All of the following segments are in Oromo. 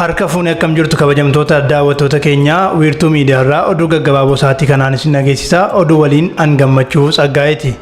Harka fuune akkam jirtu kabajamtoota daawwattoota keenyaa wiirtuu miidiyaarraa oduu gaggabaaboo sa'aatii kanaan isin dhageessisa oduu waliin an gammachuu tsaggaa'eeti.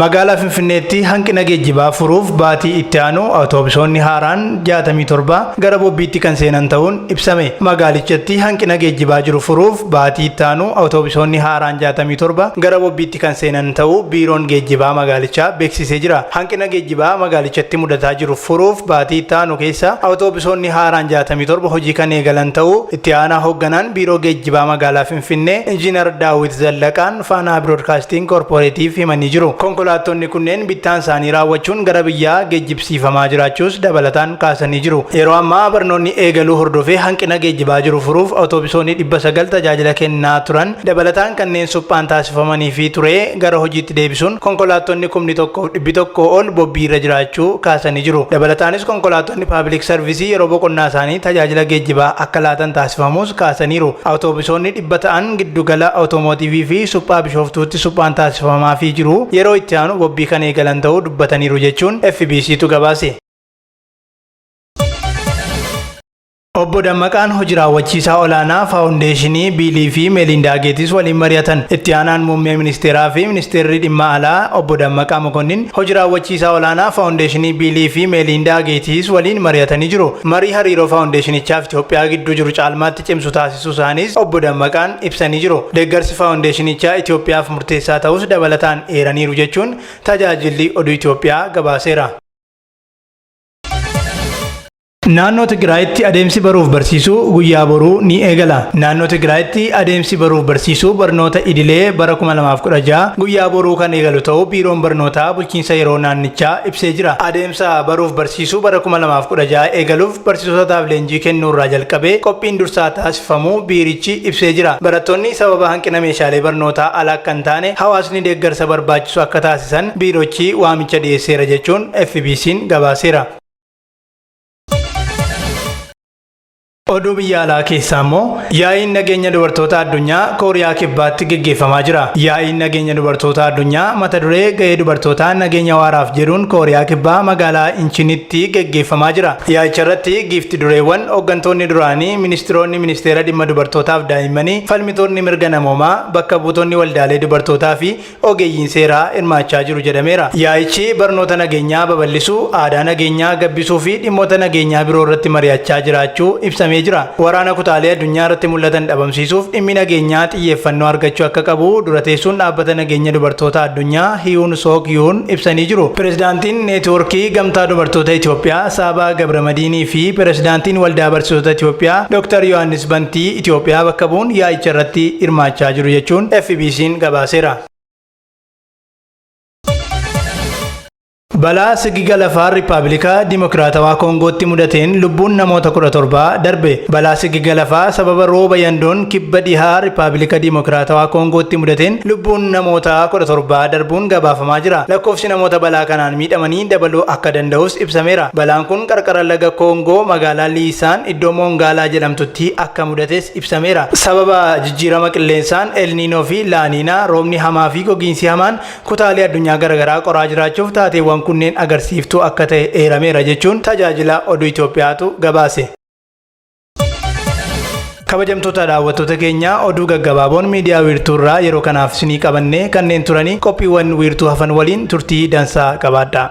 Magaalaa Finfinneetti hanqina geejjibaa furuuf baatii itti aanu awutoobisoonni haaraan 67 gara bobbiitti kan seenan ta'uun ibsame. Magaalichatti hanqina geejjibaa jiru furuuf baatii itti aanu awutoobisoonni haaraan 67 gara bobbiitti kan seenan ta'uu biiroon geejjibaa magaalichaa beeksisee jira. Hanqina geejjibaa magaalichatti mudataa jiru furuuf baatii itti aanu keessa awutoobisoonni haaraan 67 hojii kan eegalan ta'uu itti aanaa hoogganaan biiroo geejjibaa magaalaa Finfinnee Injiinar Daawit Zallaqaan Faanaa Biroodkaastiin Koorporeetiif himanii jiru. Konkolaattonni kunneen bittaan isaanii raawwachuun gara biyyaa geejjibsiifamaa jiraachuus dabalataan kaasanii jiru. Yeroo ammaa barnoonni eegaluu hordofee hanqina geejjibaa jiru furuuf awutoobisoonni 900 tajaajila kennaa turan dabalataan kanneen suphaan taasifamanii fi ture gara hojiitti deebisuun konkolaattonni kumni tokkoof dhibbi tokko ol bobbiirra jiraachuu kaasanii jiru. Dabalataanis konkolaattonni paabilik sarvisii yeroo boqonnaa isaanii tajaajila geejjibaa akka laatan taasifamuus kaasaniiru. Awutoobisoonni dhibba ta'an giddugala awutoomotiivii fi suphaa bishooftuutti suphaan taasifamaafii jiru yeroo itti aanu bobbii kan eegalan ta'uu dubbataniiru jechuun FBCtu gabaase. Obbo Dammaqaan hojii raawwachiisaa olaanaa faawundeeshinii Biilii fi Meelindaa Geetis waliin mari'atan. Itti aanaan muummee ministeeraa fi ministeerri dhimma alaa obbo Dammaqaa Mokonnin hojii raawwachiisaa olaanaa faawundeeshinii Biilii fi Meelindaa Geetis waliin mari'atanii jiru. Marii hariiroo faawundeeshinichaaf Itoophiyaa gidduu jiru caalmaatti cimsu taasisuu isaaniis obbo Dammaqaan ibsanii jiru. Deeggarsi faawundeeshinichaa Itoophiyaaf murteessaa ta'us dabalataan eeraniiru jechuun tajaajilli oduu Itoophiyaa gabaaseera. Naannoo Tigraayitti adeemsi baruuf barsiisuu guyyaa boruu ni eegala. Naannoo Tigraayitti adeemsi baruuf barsiisuu barnoota idilee bara 2016 guyyaa boruu kan eegalu ta'uu Biiroon Barnootaa Bulchiinsa Yeroo Naannichaa ibsee jira. Adeemsa baruuf barsiisuu bara 2016 eegaluuf barsiisotaaf leenjii kennuurraa jalqabee qophiin dursaa taasifamuu biirichi ibsee jira. Barattoonni sababa hanqina meeshaalee barnootaa ala akka hin taane hawaasni deeggarsa barbaachisu akka taasisan biirochi waamicha dhiyeesseera jechuun FBC'n gabaaseera. Oduu biyya alaa keessaa immoo yaa'iin nageenya dubartoota addunyaa Kooriyaa Kibbaatti geggeeffamaa jira. Yaa'iin nageenya dubartoota addunyaa mata duree gahee dubartootaa nageenya waaraaf jedhuun Kooriyaa Kibbaa magaalaa Inchinitti geggeeffamaa jira. Yaa'icha irratti giifti dureewwan hooggantoonni duraanii, ministiroonni ministeera dhimma dubartootaaf daa'immanii, falmitoonni mirga namoomaa, bakka buutonni waldaalee dubartootaa fi ogeeyyiin seeraa hirmaachaa jiru jedhameera. Yaa'ichi barnoota nageenyaa babal'isuu, aadaa nageenyaa gabbisuu fi dhimmoota nageenyaa biroo irratti mari'achaa jiraachuu ibsamee jira. Waraana kutaalee addunyaa irratti mul'atan dhabamsiisuuf dhimmi nageenyaa xiyyeeffannoo argachuu akka qabu dura teessuun dhaabbata nageenya dubartoota addunyaa Hiyuun Sook Yuun ibsanii jiru. Pirezidaantiin neetwoorkii gamtaa dubartoota Itoophiyaa Saabaa Gabramadiinii fi pirezidaantiin waldaa barsiisota Itoophiyaa Dr. Yohaannis Bantii Itoophiyaa bakka bu'uun yaa'icha irratti hirmaachaa jiru jechuun FBC'n gabaaseera. Balaa sigiga lafaa Riippaabilika Dimokiraatawaa Koongootti mudateen lubbuun namoota 17 darbe. Balaa sigiga lafaa sababa rooba yandoon kibba dhihaa Riippaabilika Dimokiraatawaa Koongootti mudateen lubbuun namoota 17 darbuun gabaafamaa jira. Lakkoofsi namoota balaa kanaan miidhamanii dabaluu akka danda'us ibsameera. Balaan kun qarqara laga Koongoo magaalaa Liisaan iddoo Moongaalaa jedhamtutti akka mudates ibsameera. Sababa jijjiirama qilleensaan El Niinoo fi Laa Niinaa roobni hamaa fi gogiinsi hamaan kutaalee addunyaa garaagaraa qoraa jiraachuuf taateewwan kunneen agarsiiftuu akka ta'e eerameera jechuun tajaajila oduu Itoophiyaatu gabaase. Kabajamtoota daawwattoota keenya oduu gaggabaaboon miidiyaa wiirtuurraa yeroo kanaaf isinii qabannee kanneen turanii qophiiwwan wiirtuu hafan waliin turtii dansaa qabaadha.